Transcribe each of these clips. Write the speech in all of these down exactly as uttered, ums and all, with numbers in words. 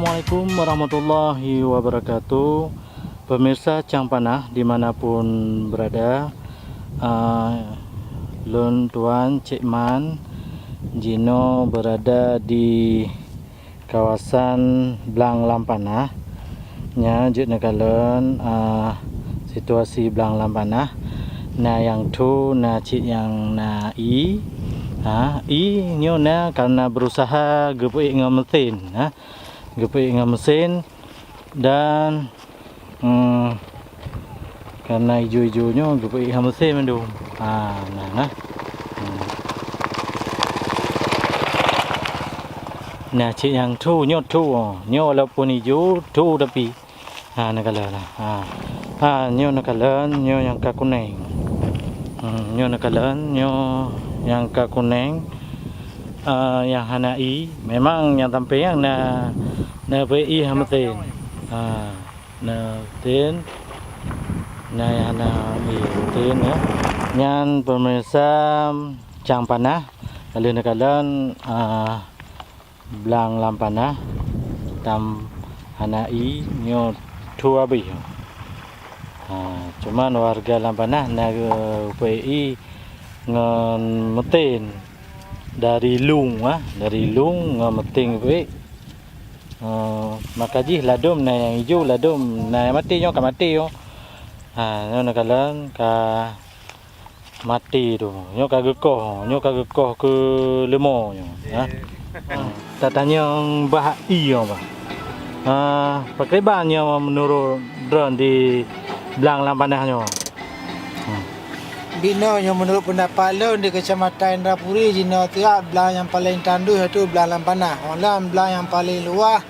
Assalamualaikum warahmatullahi wabarakatuh. Pemirsa Cang Panah dimanapun berada, ah, lôn tuan Cik Man jinoe berada di kawasan Blang Lam Panah. Nyan jeuet neukalon, ah, situasi Blang Lam Panah. Na nyang thu, na cit nyang na ie. Ha, ie nyoe na karena berusaha geupeuék ngon mesin, ha. Geupeuék ngon mesin dan, hmm, karena ijo-ijo nyoe geupeuék ngon mesin mandum. Ha, nah, nah. Hmm. Nah, cit nyang thu, nyoe thu, oh. Nyoe walaupun ijo, thu tapi. Ha, neukalon lah. Ha. Ha, nyoe neukalon, nyoe nyang ka kuneng. Hmm, nyoe neukalon, nyoe nyang ka kuneng. Ah, nyang hana ie. Memang nyang sampéng na, na peuék ie ha mesin. Ha, na mesin. Na nyang hana ie mesin, ya. Nyan pemirsa Cang Panah. Ka lheueh neukalon, ah, Blang Lam Panah tam hana ie nyoe thu abéh. Ha, cuman warga Lam Panah na geupeuék ie ngon meutén dari lueng, ah, dari lueng ngon meutén geupeuék. Eh, maka jih ladôm na nyang ijo, ladôm na nyang maté, nyoe ka maté nyoe. Ha, nyoe neukalon ka maté tu. Nyoe ka geukoh, nyoe ka geukoh keu leumo nyoe, ha. Tatanyong bak ie nyoe, bah. Ah, pakriban nyoe meunurot droen di Blang Lam Panah nyoe? Hmm. Binoe nyoe meunurot peundapat lôn di Keucamatan Indrapuri, jinoe tiap blang nyang paleng tandoh yaitu Blang Lam Panah. Óh lheueh blang nyang paleng luwah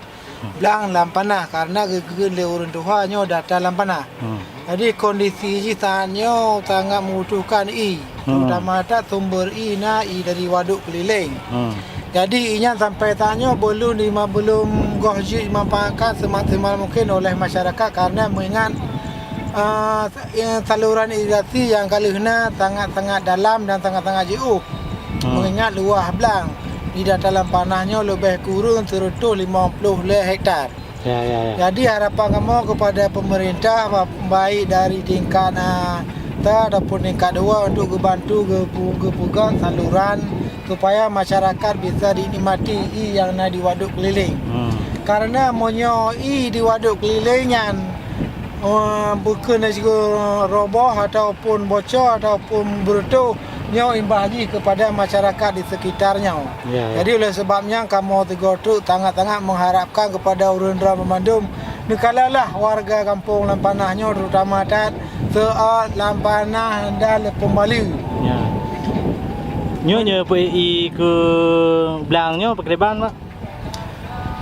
Blang Lam Panah, karena geukheun lé ureuëng tuha nyoe data Lam Panah. Hmm. Jadi kondisi jih saat nyoe sangat membutuhkan ie, hmm, terutama that sumber ie na ie dari Waduk Keulileng. Hmm. Jadi ie nyan sampai saat nyoe belum dima-, belum goh jeuet dimanfaatkan semaksimal mungkin oleh masyarakat karena mengingat, ah, sa-, eh, saluran irigasi nyang ka lheueh na sangat-sangat dalam dan sangat-sangat jiôh. Hmm. Mengingat luwah blang di data Lam Panah nyoe leubeh kureueng sireutoh limong ploh lhée hektar. Ya, ya, ya. Jadi harapan kamoe kepada pemerintah, ba-, baik dari tingkat, ah, ta ataupun tingkat dua untuk geubantu geupu-, geupeugöt saluran supaya masyarakat bisa dinikmati ie nyang na di Waduk Keulileng. Hmm. Karena meunyoe ie di Waduk Keulileng nyan, eh, bukon sigoe roboh ataupun bocor ataupun beureutoh, nyoe imbah jih kepada masyarakat di sekitar nyoe. Ya, ya. Jadi oleh sebab nyan kamoe sigoe treuk sangat-sangat mengharapkan kepada ureuëng droe banmandum, neukalonlah warga gampông Lam Panah nyoe terutama that Seuôt, Lam Panah dan Leupông Baleue. Ya. Nyoe, nyoe peuék ie keu blang nyoe pakriban, Pak?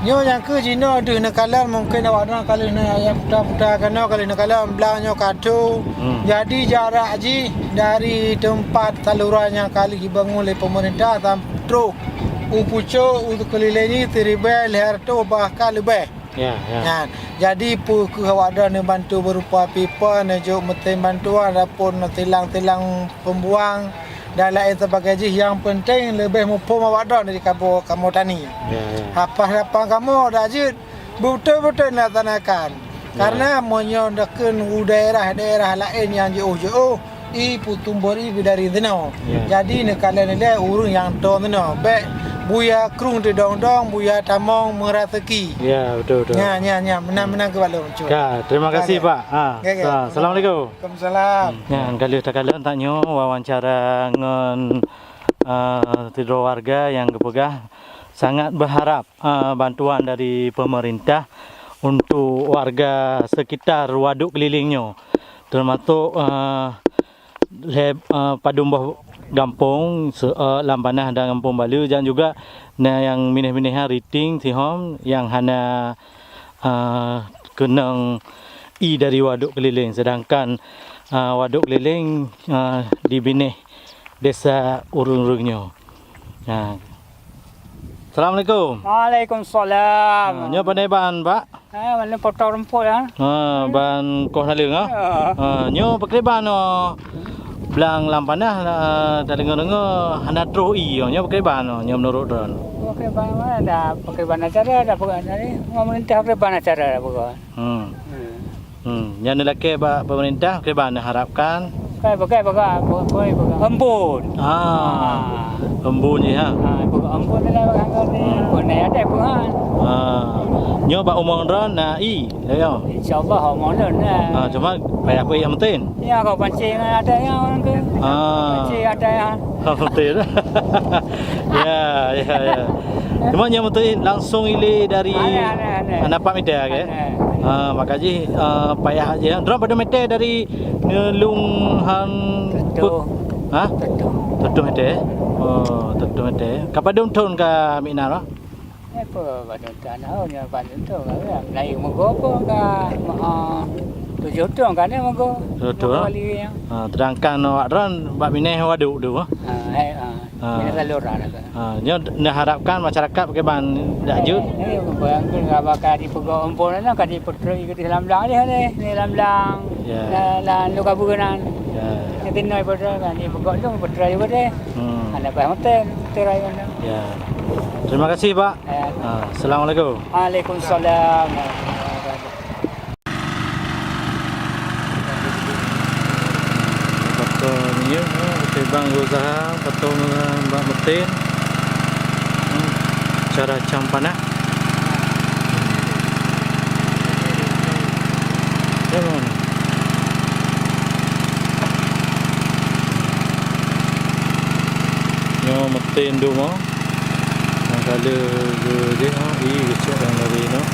Nyoe nyang keuh jinoe deuh neukalon, mungken awak droe ka lheueh na-, nyang puta-puta keunoe ka lheueh neukalon blang nyoe ka tho. Hmm. Jadi jarak jih dari teumpat saluran nyang ka lheueh jibangun lé peumeurintah sam-, troh u pucôk u keulileng nyoe siribèe lhèe reutôh bahkan leubeh. Ya, ya. Nyan. Jadi, peu kheueh awak droe neubantu beurupa pipa, neujok meuteun bantuan, ataupun tilang-tilang peumbuang dan laén sebagai jih. Nyang peunteng leubeh muphom awak droe dari kamoe, kamoe tani. Ya, ya. Harapan kamoe dak jeuet beutôi-beutôi neulaksanakan. Ya. Karena meunyoe neukheun u daerah-daerah laén nyang jiôh-jiôh, ie peutumbor ie bidari sinoe. Ya. Jadi neukalon lé ureuëng nyang toe sinoe. Bèk buya krueng teudong-dong, buya tamong meuraseuki. Ya, betul, betul. Nya, nya, nya. Meunan, meunan keu bak lôn, Cut. Ya, terima kasih, Pak. Ha, ya, ya. Assalamualaikum. Waalaikumsalam. Hmm. Nyan, ka lheueh takalon tanyoe wawancara ngon, eh, sidroe warga nyang geupeugah sangat berharap, eh, bantuan dari pemerintah untuk warga sekitar Waduk Keulileng nyoe. Teumasok, eh, lhèe, eh, padum boh gampông, Seuôt, Lam Panah dan Gampông Baleue, dan juga na nyang binéh-binéh nyan Riting, Sihom nyang hana, eh, keunong ie dari Waduk Keulileng, sedangkan, eh, Waduk Keulileng, eh, dibinéh desa ureuëng-ureuëng nyoe. Nah. Assalamualaikum. Waalaikumsalam. Ah, nyoe pandai ban, Pak? Ah, mana potong rumput, ah? Ah, ban koh naleueng, ah? Ya. Ah, nyoe pakriban, oh, Blang lam panah, eh, tadeungoe-deungoe hana troh ie, nyoe pakriban nyoe meunurot droen? Pakriban mana dah, pakriban acara dah peugah tadi. Pemerintah pakriban acara dah peugah. Hmm. Hmm. Hmm, nyang neulakée bak pemerintah, kiban neuharapkan? Bukan, bukan, bukan, bukan, bukan. Embun. Ah. Ah. Embun je, ha? Ah, bukan embun lah, bukan embun ni. Hmm. Embun ni ada pun, ha. Ah. Nyoe bak umong droen na ie, ya, ya? Insya Allah, umong droen na. Ah, cuma payah peuék nyang meuten. Ya, kau pancing ada yang orang tu. Ah. Pancing ada yang. Betul. Ya, ya, ya. Cuma nyang beutôi langsung ilée dari Aneh, aneh, aneh. Anapa Mita ke? Aneh. Ha, maka jih, eh, payah aja. Droen padum meter dari Ngelung han Tetuh. Ha? Tetuh. Tetuh meter. Oh, tetuh meter. Ka padum thon ka Mina lah? Eh, apa padum thon? Oh, nya padum thon. Naik mogo apa ka? Ah, tujuh thon kan mogo. Tujuh thon, Mogo ha? Kali ya. Ha, sedangkan awak droen bak Mina waduk tu, ha? Ah, eh, ah. Ah. Ini salur lah, dah. Ah, nyoe neuharapkan masyarakat pakriban dak jeuet? Eh, eh, bayangkan, kalau ka dipeugok embun nyoe, ka dipeutreuk di dalam blang deh, deh, di dalam blang. Ya. Lah, lah, lu kabeunan. Ya. Jadi, noi pada kan dipeugok tu, peutreuk juga deh. Hmm. Ada bah hotel, peutreuk juga. Ya. Terima kasih, Pak. Ya. Ah, assalamualaikum. Waalaikumsalam. Patong minyeuk, ha, pakriban geuusaha, patong bak meuten. Hmm, cara cam panah. Ya, bang. Nyoe meuten dum, ha. Nyang ka lheueh geu-, jih, ha, ie geucok lam lari nyoe.